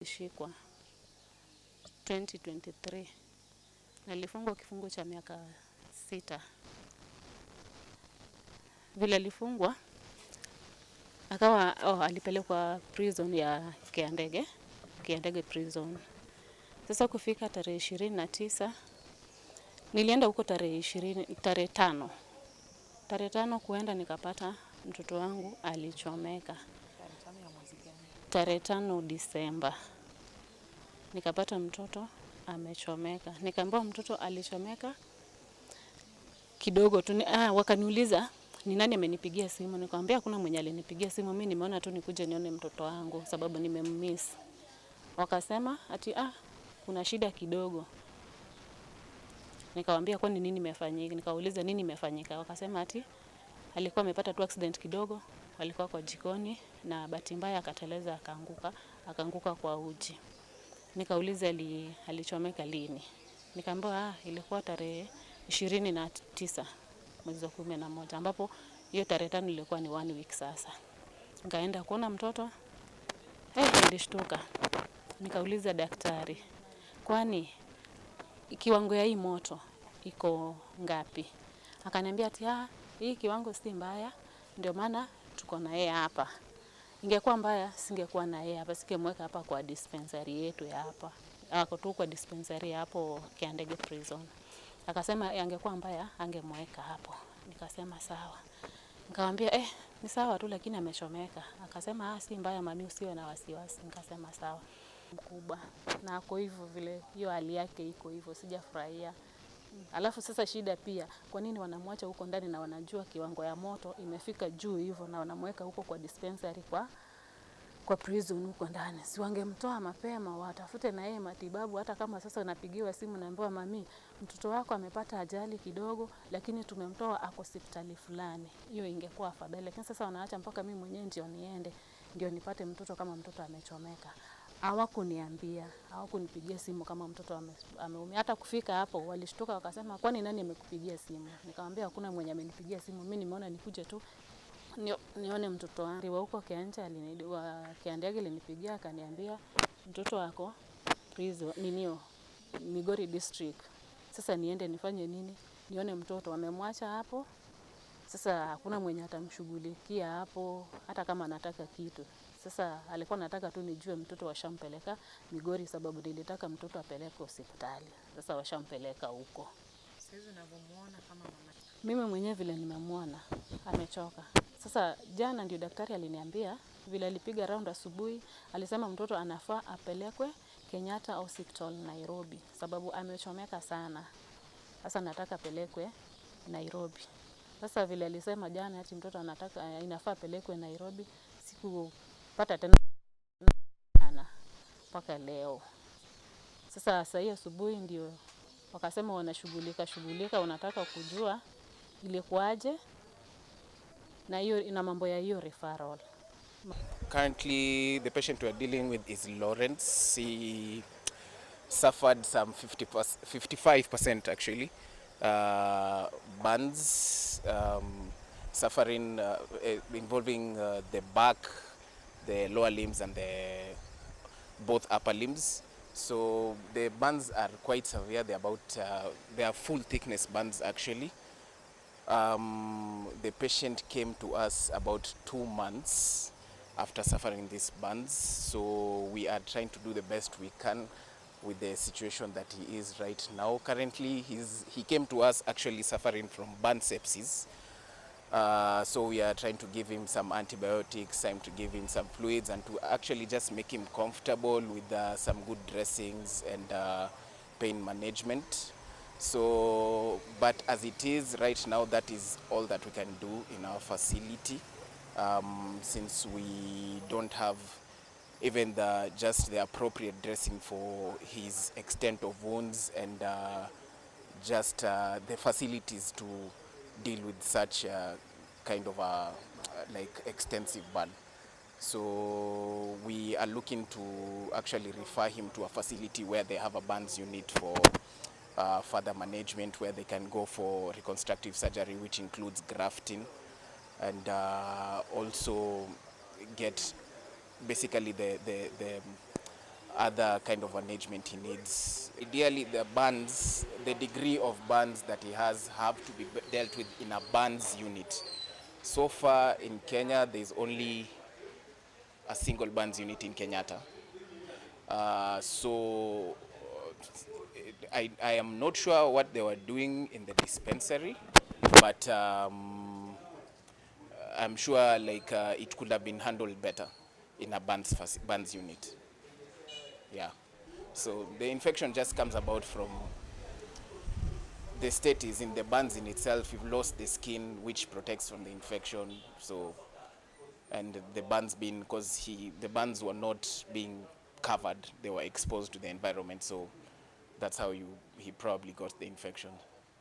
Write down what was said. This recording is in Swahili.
Alishikwa 2023 na alifungwa kifungo cha miaka 6. Vile alifungwa akawa, oh, alipelekwa prison ya Kiandege, Kiandege Prison. Sasa kufika tarehe 29, nilienda huko tarehe 20, tarehe 5. Tarehe 5 kuenda nikapata mtoto wangu alichomeka. Tarehe 5 Disemba nikapata mtoto amechomeka. Nikaambiwa mtoto alichomeka kidogo tu. Wakaniuliza ni nani amenipigia simu. Nikamwambia hakuna mwenye alinipigia simu, mimi nimeona tu nikuje nione mtoto wangu sababu nimemmiss. Wakasema ati kuna shida kidogo. Nikamwambia kwani nini imefanyika? Nikauliza nini imefanyika? Wakasema ati alikuwa amepata tu accident kidogo, alikuwa kwa jikoni na bahati mbaya akateleza akaanguka, akaanguka kwa uji. Nikauliza alichomeka lini? Nikaambiwa ilikuwa tarehe 29 mwezi wa 11, ambapo hiyo tarehe 5 ilikuwa ni 1 week sasa. Nikaenda kuona mtoto, nilishtuka. Nikauliza daktari, kwani kiwango ya hii moto iko ngapi? Akaniambia ati hii kiwango si mbaya, ndio maana tuko na yeye hapa. Ingekuwa mbaya singekuwa na yeye hapa, singemweka hapa kwa dispensary yetu ya hapa. Ako tu kwa dispensary hapo Kiandege Prison. Akasema angekuwa mbaya angemweka hapo. Nikasema sawa. Nikamwambia ni sawa tu lakini amechomeka. Akasema si mbaya mami, usiwe na wasiwasi. Nikasema sawa. Mkubwa na ako hivyo vile, hiyo hali yake iko hivyo, sijafurahia. Alafu sasa shida pia, kwa nini wanamwacha huko ndani na wanajua kiwango ya moto imefika juu hivyo, na wanamweka huko kwa dispensary kwa prison huko ndani? Si wangemtoa mapema watafute na yeye matibabu? Hata kama sasa napigiwa simu naambiwa, mami, mtoto wako amepata ajali kidogo, lakini tumemtoa, ako hospitali fulani, hiyo ingekuwa afadhali. Lakini sasa wanaacha mpaka mimi mwenyewe ndio niende ndio nipate mtoto kama mtoto amechomeka. Hawakuniambia, hawakunipigia simu kama mtoto ameumia. Hata kufika hapo walishtuka wakasema, kwani nani amekupigia simu? Nikamwambia hakuna mwenye amenipigia simu, mimi nimeona nikuje tu nione mtoto wangu. Wa huko Kianja wa Kiandege alinipigia akaniambia mtoto wako prison ninio Migori District. Sasa niende nifanye nini? Nione mtoto wamemwacha hapo. Sasa hakuna mwenye atamshughulikia hapo hata kama anataka kitu. Sasa alikuwa anataka tu nijue mtoto washampeleka Migori, sababu nilitaka mtoto apelekwe hospitali. Sasa washampeleka huko. Sasa unavyomuona kama mama? Mimi mwenyewe vile nimemuona amechoka. Sasa jana ndio daktari aliniambia vile alipiga round asubuhi, alisema mtoto anafaa apelekwe Kenyatta Hospital Nairobi sababu amechomeka sana. Sasa nataka apelekwe Nairobi. Sasa vile alisema jana ati mtoto anataka inafaa apelekwe Nairobi, sikupata tena mpaka leo. Sasa saa hii asubuhi ndio wakasema wanashughulika shughulika, wanataka kujua ilikuwaje na hiyo ina mambo ya hiyo referral. Currently, the patient we are dealing with is Lawrence. He suffered some 55% actually burns, suffering involving the back, the lower limbs and the both upper limbs. So the burns are quite severe. They are full thickness burns actually. The patient came to us about 2 months after suffering these burns. So we are trying to do the best we can with the situation that he is right now. Currently, he came to us actually suffering from burn sepsis. So we are trying to give him some antibiotics, time to give him some fluids, and to actually just make him comfortable with some good dressings and pain management. But as it is right now, that is all that we can do in our facility, since we don't have even the just the appropriate dressing for his extent of wounds and just the facilities to deal with such kind of a like extensive burn. So we are looking to actually refer him to a facility where they have a burns unit for further management, where they can go for reconstructive surgery, which includes grafting, and also get basically the other kind of management he needs. Ideally, the burns, the degree of burns that he has have to be dealt with in a burns unit. So far in Kenya, there's only a single burns unit in Kenyatta. So I am not sure what they were doing in the dispensary, but I'm sure like it could have been handled better in a burns unit. Yeah. So the infection just comes about from the state is in the burns in itself. You've lost the skin, which protects from the infection. So, and the burns being, because he the burns were not being covered, they were exposed to the environment. So that's how you he probably got the infection.